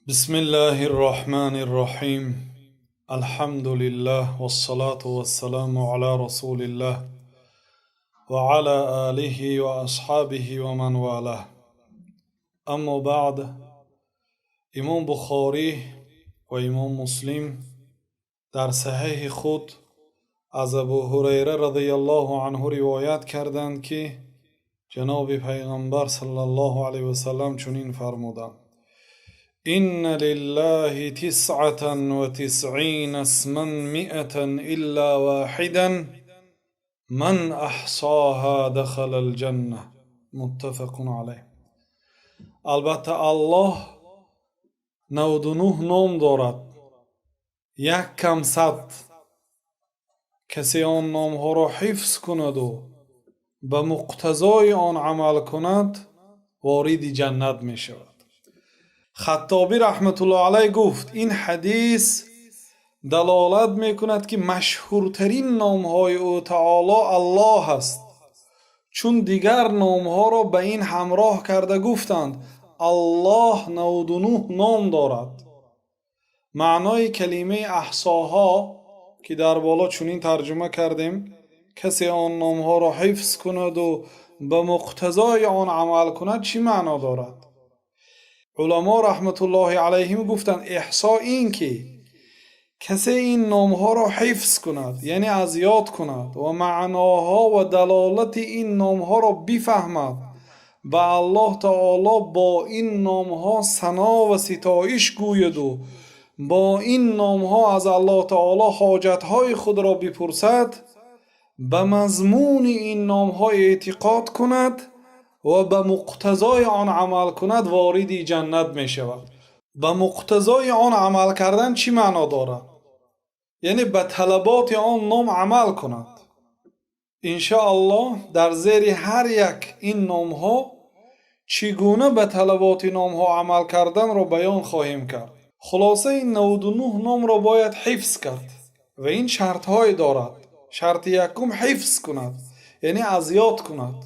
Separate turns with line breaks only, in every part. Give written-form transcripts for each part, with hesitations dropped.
بسم الله الرحمن الرحيم، الحمد لله والصلاة والسلام على رسول الله وعلى آله وأصحابه ومن والاه. أما بعد. Имом Бухорӣ ва имом Муслим дар саҳеҳи худ аз Абу Ҳурайра радиаллоҳу анҳу ривоят карданд, ки ҷаноби Пайғамбар саллаллоҳу алайҳи васаллам чунин фармуданд: إن لله 99 اسما، 100 إلا واحدا، من أحصاها دخل الجنة. متفق عليه. Албатта, Аллоҳ 99 ном дорад, як кам 100. Касе он номҳоро ҳифз кунаду ба муқтазои он амал кунад, вориди ҷаннат мешавад. Хаттобӣ раҳматуллоҳ алайҳ гуфт: ин ҳадис далолат мекунад, ки машҳуртарин номҳои ӯ таоло Аллоҳ аст, чун дигар номҳоро ба ин ҳамроҳ карда гуфтанд: Аллоҳ 99 ном дорад. Маънои калимаи أحصاها, ки дар боло чунин тарҷума кардем, касе он номҳоро ҳифз кунаду ба муқтазои он амал кунад, чӣ маъно дорад? Уламо раҳматуллоҳи алайҳим гуфтанд: иҳсо ин ки касе ин номҳоро ҳифз кунад, яъне аз ёд кунад ва маъноҳо ва далолати ин номҳоро бифаҳмад, ба Аллоҳ таоло бо ин номҳо сано ва ситоиш гӯяду бо ин номҳо аз Аллоҳ таоло ҳоҷатҳои худро бипурсад, ба мазмуни ин номҳо эътиқод кунад ва ба муқтазои он амал кунад, вориди ҷаннат мешавад. Ба муқтазои он амал кардан чӣ маъно дорад? Яъне ба талаботи он ном амал кунад. Иншоаллоҳ, дар зери ҳар як ин номҳо чӣ гуна ба талаботи номҳо амал карданро баён хоҳем кард. Хулоса, ин 99 номро бояд ҳифз кард ва ин шартҳое дорад. Шарти якум: ҳифз кунад, яъне аз ёд кунад.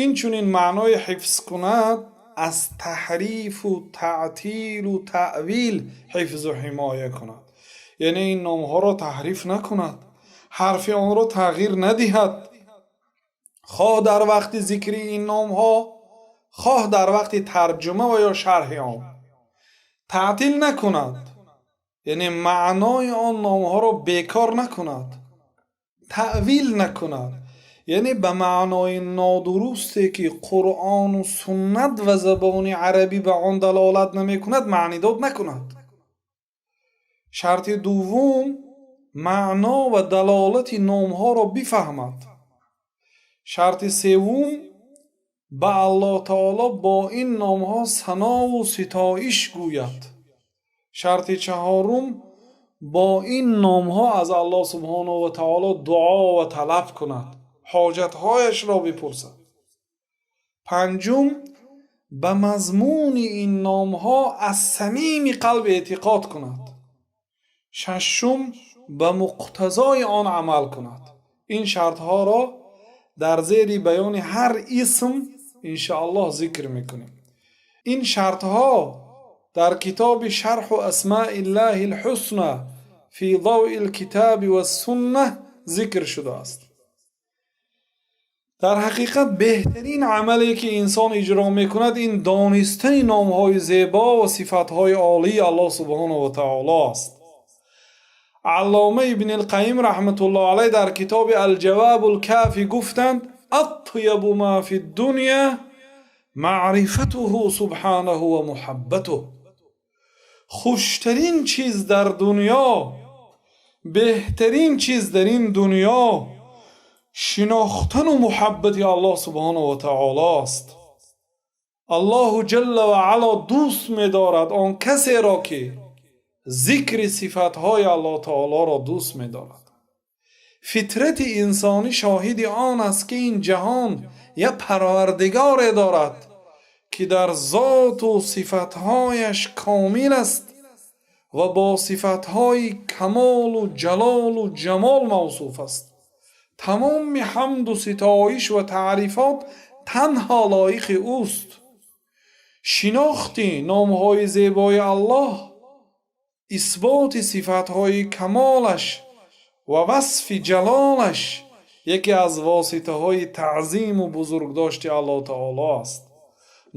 Инчунин маънои ҳифз кунад аз таҳрифу таътилу таъвил ҳифзу ҳимоя кунад, яъне ин номҳоро таҳриф накунад, ҳарфи онро тағйир надиҳад, хоҳ дар вақти зикри ин номҳо, хоҳ дар вақти тарҷума ва ё шарҳи он. Таътил накунад, яъне маънои он номҳоро бекор накунад. Таъвил накунад, яъне ба маънои нодурусте, ки Қуръону суннат ва забони арабӣ ба он далолат намекунад, маънидод накунад. Шарти дуввум: маъно ва далолати номҳоро бифаҳмад. Шарти севум: ба Аллоҳ таоло бо ин номҳо санову ситоиш гӯяд. Шарти чаҳорум: бо ин номҳо аз Аллоҳ субҳонаҳу ва таоло дуо ва талаб кунад, ҳоҷатҳояшро бипурсад. Панҷум: ба мазмуни ин номҳо аз самими қалб эътиқод кунад. Шашум: ба муқтазои он амал кунад. Ин шартҳоро дар зери баёни ҳар исм иншоаллоҳ зикр мекунем. Ин шартҳо дар китоби شرح أسماء الله الحسنى في ضوء الكتاب والسنة зикр шудааст. Дар ҳақиқат, беҳтарин амале, ки инсон иҷро мекунад, ин донистани номҳои зебо ва сифатҳои олии Аллоҳ субҳонаҳу ва таоло аст. Аллома Ибни Лқайим раҳматуллоҳ алайҳ дар китоби الجواب الكافي гуфтанд: أطيب ما في الدنيا معرفته سبحانه ومحبته. Хуштарин чиз дар дунё, беҳтарин чиз дар ин дунё шинохтану муҳаббати Аллоҳ субҳонаҳу ва таоло аст. Аллоҳу ҷалла ва ало дӯст медорад он касеро, ки зикри сифатҳои Аллоҳ таолоро дӯст медорад. Фитрати инсонӣ шоҳиди он аст, ки ин ҷаҳон як парвардигоре дорад, ки дар зоту сифатҳояш комил аст ва бо сифатҳои камолу ҷалолу ҷамол мавсуф аст. Тамоми ҳамду ситоиш ва таърифот танҳо лоиқи ӯст. Шинохти номҳои зебои Аллоҳ исботи сифатҳои камолаш ва васфи ҷалолаш яке аз воситаҳои таъзиму бузургдошти Аллоҳ таоло аст.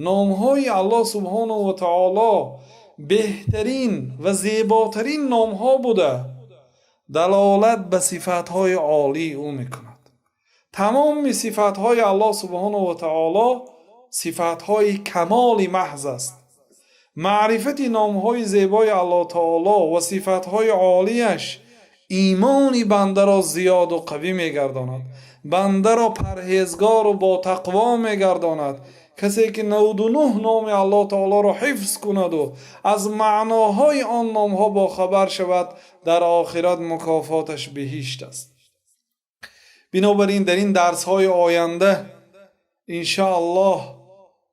Номҳои Аллоҳ субҳонаҳу ва таоло беҳтарин ва зеботарин номҳо буда, далолат ба сифатҳои олии ӯ мекунад. Тамоми сифатҳои Аллоҳ субҳонаҳу ва таоло сифатҳои камоли маҳз аст. Маърифати номҳои зебои Аллоҳ таоло ва сифатҳои олияш имони бандаро зиёду қавӣ мегардонад, бандаро парҳезгору ботақво мегардонад. Касе ки 99 номи Аллоҳ таолоро ҳифз кунаду аз маъноҳои он номҳо бохабар шавад, дар охират мукофоташ биҳишт аст. Бинобар ин дар ин дарсҳои оянда, иншааллоҳ,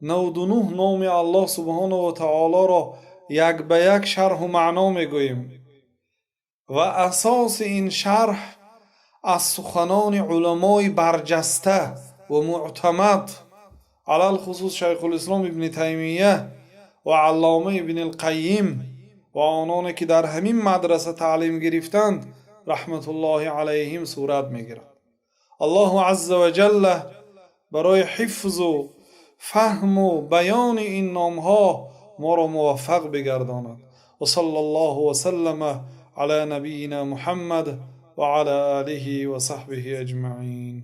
99 номи Аллоҳ субҳонаҳу ва таолоро як ба як шарҳу маъно мегӯем ва асоси ин шарҳ аз суханони уламои барҷаста ва муътамад, алалхусус Шайхулислом Ибни Таймия ва Аллома Ибни Лқайим ва ононе ки дар ҳамин мадраса таълим гирифтанд, раҳматуллоҳи алайҳим, сурат мегирад. Аллоҳу азза ва ҷалла барои ҳифзу фаҳму баёни ин номҳо моро муваффақ бигардонад. Ва салла Аллоҳу васаллама ала набийина Муҳаммад ва ала олиҳи ва саҳбиҳи аҷмаин.